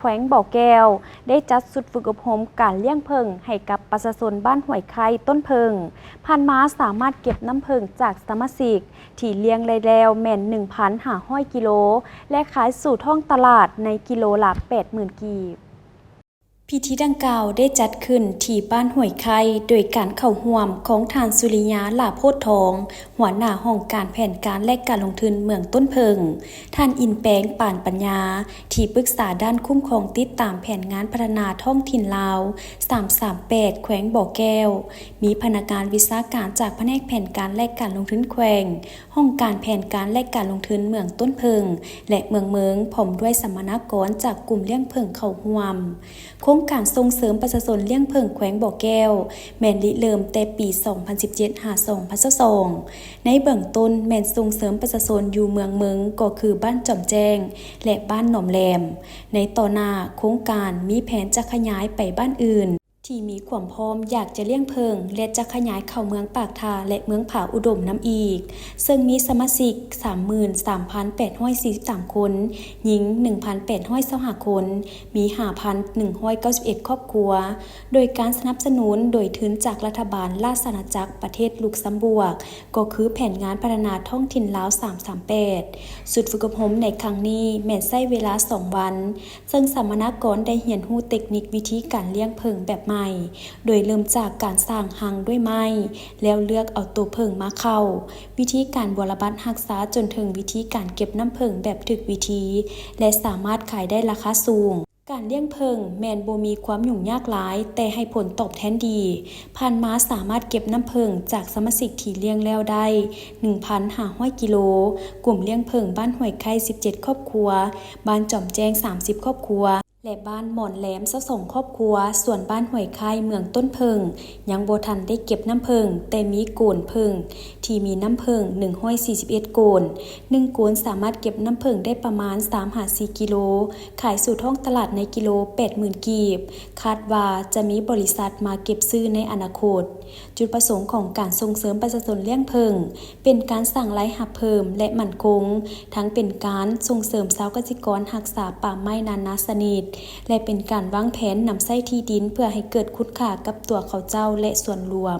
ແຂວງບໍ່ແກ້ວ ໄດ້ຈັດຊຸດຝຶກອົບຮົມການລ້ຽງເຜິ້ງໃຫ້ກັບປະຊາຊົນບ້ານຫ້ວຍໄຄ ຕົ້ນເຜິ້ງ. ຜ່ານມາສາມາດເກັບນ້ຳເຜິ້ງຈາກສະມາຊິກທີ່ລ້ຽງໄດ້ແລ້ວແມ່ນ ໜຶ່ງພັນຫ້າຮ້ອຍກິໂລ ແລະ ຂາຍສູ່ທ້ອງຕະຫຼາດໃນກິໂລລະ ແປດໝື່ນກີບ. ພິທີດັ່ງກ່າວໄດ້ຈັດຂຶ້ນທີ່ບ້ານຫ້ວຍໄຄ ໂດຍການເຂົ້າຮ່ວມຂອງທ່ານ ສຸລິຍາ ຫຼ້າໂພດທອງ ຫົວໜ້າຫ້ອງການແຜນການ ແລະ ການລົງທຶນເມືອງຕົ້ນເຜິ້ງ, ທ່ານ ອິນແປງ ປານປັນຍາ ທີ່ປຶກສາດ້ານຄຸ້ມຄອງຕິດຕາມແຜນງານພັດທະນາທ້ອງຖິ່ນລາວ ສາມສາມແປດ ແຂວງບໍ່ແກ້ວ, ມີພະນັກງານວິຊາການຈາກພະແນກແຜນການ ແລະ ການລົງທຶນແຂວງ, ຫ້ອງການແຜນການ ແລະ ການລົງທຶນເມືອງຕົ້ນເຜິ້ງ ແລະ ເມືອງເມິງ, ພ້ອມດ້ວຍສຳມະນາກອນຈາກກຸ່ມລ້ຽງເຜິ້ງເຂົ້າຮ່ວມ. ໂຄງການສົ່ງເສີມປະຊາຊົນລ້ຽງເຜິ້ງແຂວງບໍ່ແກ້ວ ແມ່ນລິເລີ່ມແຕ່ປີສອງພັນສິບເຈັດ ຫາ ສອງພັນຊາວສອງ. ໃນເບື້ອງຕົ້ນແມ່ນສົ່ງເສີມປະຊາຊົນຢູ່ເມືອງເມິງ ກໍຄືບ້ານຈອມແຈ້ງ ແລະ ບ້ານໜອມແຫຼມ. ໃນຕໍ່ໜ້າ, ໂຄງການມີແຜນຈະຂະຫຍາຍໄປບ້ານອື່ນ ທີ່ມີຄວາມພ້ອມຢາກຈະລ້ຽງເຜິ້ງ ແລະ ຈະຂະຫຍາຍເຂົ້າເມືອງປາກທາ ແລະ ເມືອງຜາອຸດົມນຳອີກ, ເຊິ່ງມີສະມາຊິກ ສາມໝື່ນສາມພັນແປດຮ້ອຍສີ່ສິບສາມຄົນ, ຍິງ ໜຶ່ງພັນແປດຮ້ອຍຊາວຫ້າຄົນ, ມີ ຫ້າພັນໜຶ່ງຮ້ອຍເກົ້າສິບເອັດຄອບຄົວ, ໂດຍການສະໜັບສະໜູນໂດຍທຶນຈາກລັດຖະບານລາຊະອານາຈັກປະເທດລຸກຊຳບວກ ກໍຄືແຜນງານພັດທະນາທ້ອງຖິ່ນລາວ ສາມສາມແປດ. ຊຸດຝຶກອົບຮົມໃນຄັ້ງນີ້ແມ່ນໃຊ້ເວລາສອງວັນ, ເຊິ່ງສຳມະນາກອນໄດ້ຮຽນຮູ້ເຕັກນິກວິທີການລ້ຽງເຜິ້ງແບບໃໝ່, ໂດຍເລີ່ມຈາກການສ້າງຮັງດ້ວຍໄມ້, ແລ້ວເລືອກເອົາໂຕເຜິ້ງມາເຂົ້າ, ວິທີການບົວລະບັດຮັກສາ ຈົນເຖິງວິທີການເກັບນ້ຳເຜິ້ງແບບຖືກວິທີ ແລະ ສາມາດຂາຍໄດ້ລາຄາສູງ. ການລ້ຽງເຜິ້ງແມ່ນບໍ່ມີຄວາມຫຍຸ້ງຍາກຫຼາຍ, ແຕ່ໃຫ້ຜົນຕອບແທນດີ. ຜ່ານມາສາມາດເກັບນ້ຳເຜິ້ງຈາກສະມາຊິກທີ່ລ້ຽງແລ້ວໄດ້ ໜຶ່ງພັນຫ້າຮ້ອຍກິໂລ, ກຸ່ມລ້ຽງເຜິ້ງບ້ານຫ້ວຍໄຄ ສິບເຈັດຄອບຄົວ, ບ້ານຈອມແຈ້ງ ສາມສິບຄອບຄົວ ແລະ ບ້ານໝອນແຫຼມ ຊາວສອງຄອບຄົວ, ສ່ວນບ້ານຫ້ວຍໄຄ ເມືອງຕົ້ນເຜິ້ງ ຍັງບໍ່ທັນໄດ້ເກັບນ້ຳເຜິ້ງ, ແຕ່ມີໂກນເຜິ້ງທີ່ມີນ້ຳເຜິ້ງ ໜຶ່ງຮ້ອຍສີ່ສິບເອັດໂກນ, ໜຶ່ງໂກນສາມາດເກັບນ້ຳເຜິ້ງໄດ້ປະມານສາມຫາສີ່ກິໂລ, ຂາຍສູ່ທ້ອງຕະຫຼາດໃນກິໂລແປດໝື່ນກີບ, ຄາດວ່າຈະມີບໍລິສັດມາເກັບຊື້ໃນອະນາຄົດ. ຈຸດປະສົງຂອງການສົ່ງເສີມປະຊາຊົນລ້ຽງເຜິ້ງ ເປັນການສ້າງລາຍຮັບເພີ່ມ ແລະ ໝັ້ນຄົງ, ທັງເປັນການສົ່ງເສີມຊາວກະສິກອນຮັກສາປ່າໄມ້ນານາຊະນິດ ແລະ ເປັນການວາງແຜນນຳໃຊ້ທີ່ດິນເພື່ອໃຫ້ເກີດຄຸນຄ່າກັບຕົວເຂົາເຈົ້າ ແລະ ສ່ວນລວມ.